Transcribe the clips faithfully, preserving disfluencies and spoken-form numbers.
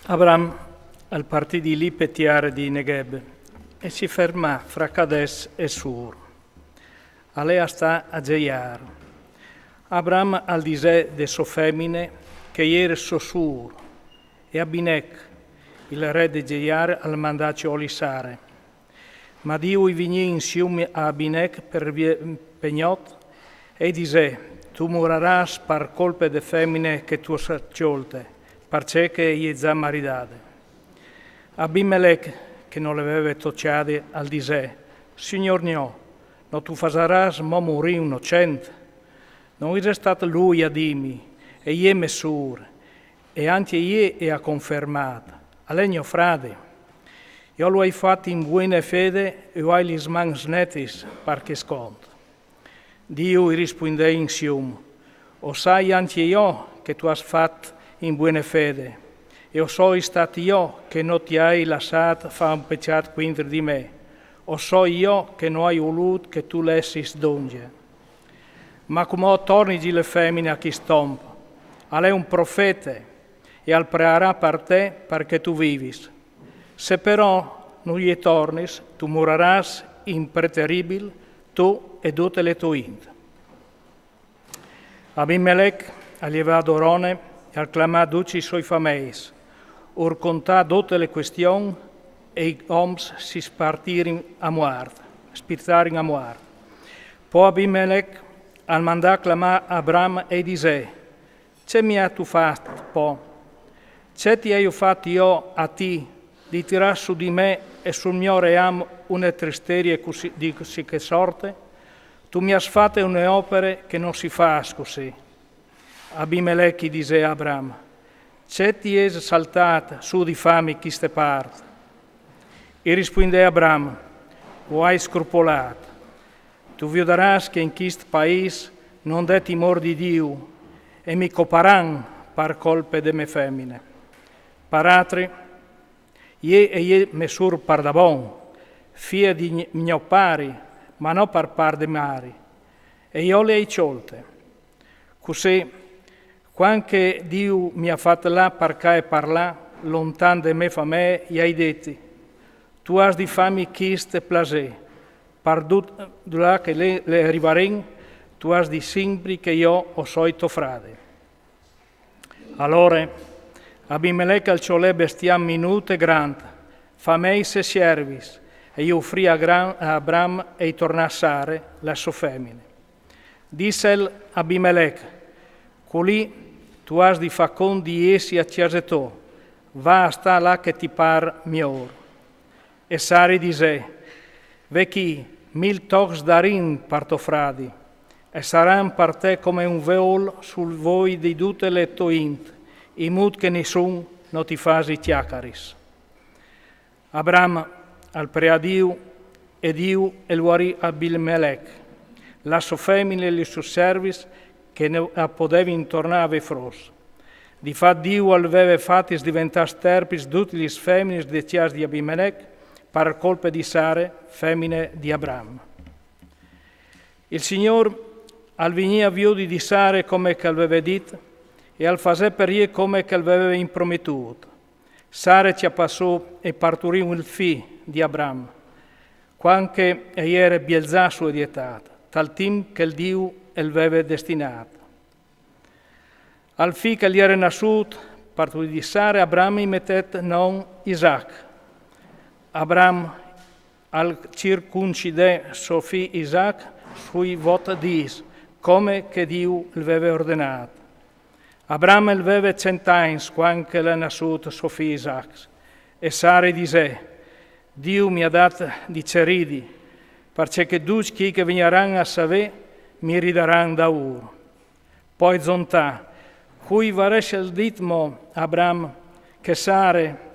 Abram al partì di lì pe tiare di Negheb e si fermà fra Cades e Sur. Al è a stà a Geiar. Abram al disè de so femine che jere so sur, e Abinec, il re de Geiar, al mandà cioli Sare. Ma Diu i vignì insium a Abinec per vie, pe gnot, e i disè: Tu muraràs par colpe de femine che tu as cjolte, parcè che e je za maridade. Abimelec, che no le veve tocjade, al disè: Signor gno, no tu fasaràs mo murì un nocent? No ise stat lui a dimi, e je me sur, e ancje je e à confermàt, al è gno frade. Jo lu ai fat in buine fede e o ai lis mans netis par chest cont. Diu i rispuindè insium: O sai ancje jo che tu as fat in buine fede, e o soi stat jo che no ti ai lassàt fà un pecjât cuintri di me, o soi jo che no ai volût che tu lessis dongje. Ma cumò tornigji le femine a chist om, al è un profete, e al prearà par te par che tu vivis. Se però no je tornis, tu muraràs impreteribil, tu e dute le tô int. Abimelec al jevà d'Orone e al clamà ducj i soi fameis, ur contà dute le cuestion, e i oms si spartirin a muart, spirtarin a muart. Po Abimelec al mandà clamà Abram e i disè: Ce mi âstu fat po? Ce ti aio fat jo a ti, di tirâ su di me e sul gno ream une tristerie cussì, di cussì che sorte? Tu mi âs fate une opere che no si fâs cussì. Abimelec i disè a Abram: Ce ti ese saltât su di fâmi chiste part? I rispuindè Abram: O ai scrupolât. Tu viodarâs che in chist paîs no 'nd è timôr di Diu, e mi coparan par colpe de me femine. Par altri, jê e je me sûr pardabon, fie di gn-, gno pari, ma no par part de mari, e jo le ai cjolte. Cussì, cuant che Diu mi à fat lâ par ca e par là, lontan de me famee, i ai deti: Tu âs di fâmi chist plasê, par dut là che le, le rivarìn, tu âs di simpri che jo o soi to frade. Alore, Abimelec al cjolè bestiam minût e grant, fameis e siervis, e i ufrì a gran-, a Abram e i tornà Sare, la sô femine. Dissel Abimelec: Culì tu âs di fâ cont di jessi a cjase tô, va a stâ là che ti par miôr. E Sare i disè: Ve chi, mil tocs darìn par to fradi, e saran par te come un vôl sul voi di dute le tô int, in mût che nissun no ti fasi cjacaris. Abram al preà Diu, e Diu el guarì Abimelec, la sô femine e lis sôs siervis, che no a podevin tornâ a vê fruts. Di fat Diu al veve fatis diventâ sterpis dutis lis feminis de cjase di Abimelec, par colpe di Sare, femine di Abram. Il Signôr al vignì a viodi di Sare come che al veve dit, e al fasè par jê come che al veve imprometût. Sare cjapà sù e parturì un fi di Abram, cuant che e jere bielzà sô di etât, tal timp che il Diu el veve destinât. Al fi che al jere nassût, parturît di Sare, Abram i metè non Isac. Abram al circuncidè so fi Isac sui vot dîs, come che Diu il veve ordenât. Abram el veve cent agns cuant che al è nassût so fi Isac, e Sare i disè: Diu mi à dât di ceridi, parcè che ducj chei che vignaran a savê mi ridaran daûr. Po i zontà: Cui varessel dit mo, Abram, che Sare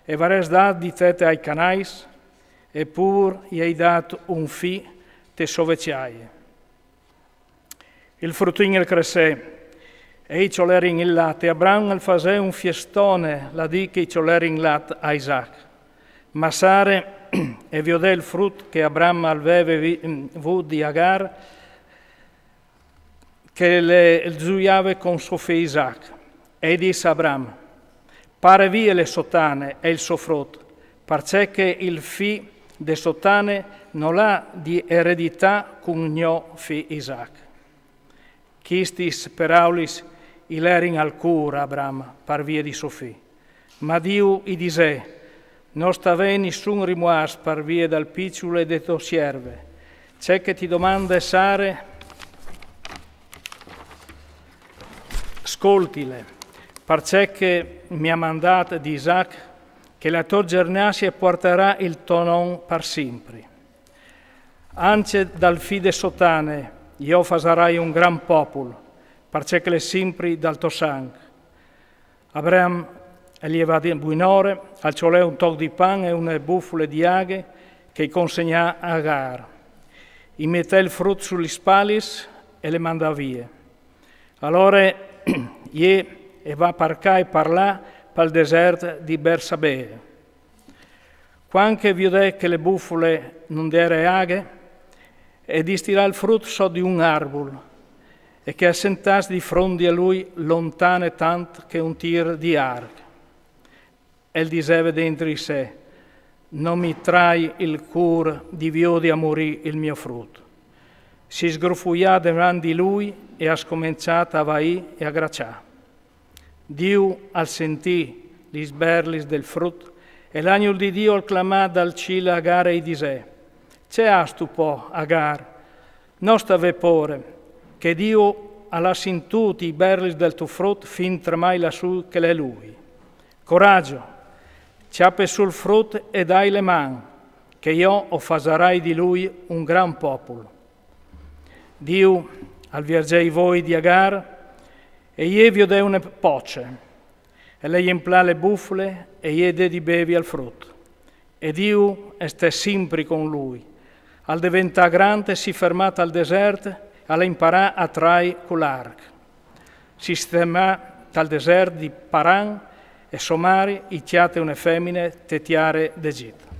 e varès dât di tete ai canais? Epûr i ai dât un fi te sô vecjaie. Il frutin el cressè, e i cjolerin il lat, e Abram el fasè un fiestone la dì che i cjolerin lat a Isac. Ma Sare e viodè il frut che Abram al veve vi-, vût di Agar, che le, el zuiave cun so fi Isac. E i disse a Abram: Pare vie le sotane e il so frut, parcè che il fi de sotane no l'ha di eredità cun gno fi Isaac. Chistis peraulis i lerin al cûr a Abram par vie di so fi. Ma Diu i disè: No sta vê nissun rimuars par vie dal piçul e de tô sierve. Ce che ti domande Sare, scoltile, parcè che mi à mandât di Isaac che la tô gernassie puartarà il to non par simpri. Ancje dal fi de sotane jo fasarai un gran popul, parcè che l'è simpri dal to sanc. Abram al jevà di buinore, al cjolè un toc di pan e une bufule di aghe che i consegnà a Agar. I metè il frut su lis spalis e le mandà vie. Alore jê e va par ca e par là pal desert di Bersabee. Cuant che e viodè che le bufule no 'nd jere aghe, e distilà il frut sot di un arbul, e che e sentàs di front di lui, lontane tant che un tir di arc. E al diseve dentri se: No mi trai il cûr di viodi a murî il gno frut. Si sgrofuià denant di lui e à scomençât a vaî e a graçâ. Diu al sentì lis berlis dal frut, e l'agnul di Diu al clamà dal cîl Agar e i disè: Ce âstu po, Agar? No sta vê pôre, che Diu al à sintût i berlis dal to frut fin tremai lassù che l'è lui. Coragjo, cjape sù il frut e dai le man, che jo o fasarai di lui un gran popul. Diu al vierzè i voi di Agar, e jê e viodè une poce, e le jemplà le bufule e jê e dè di bevi al frut. E Diu al stè simpri cun lui. Al deventà grant e si fermà tal desert, al imparà a trai cul arc. Si sistemà tal desert di Paran, e so mari i cjate une femine te tiere d'Egit.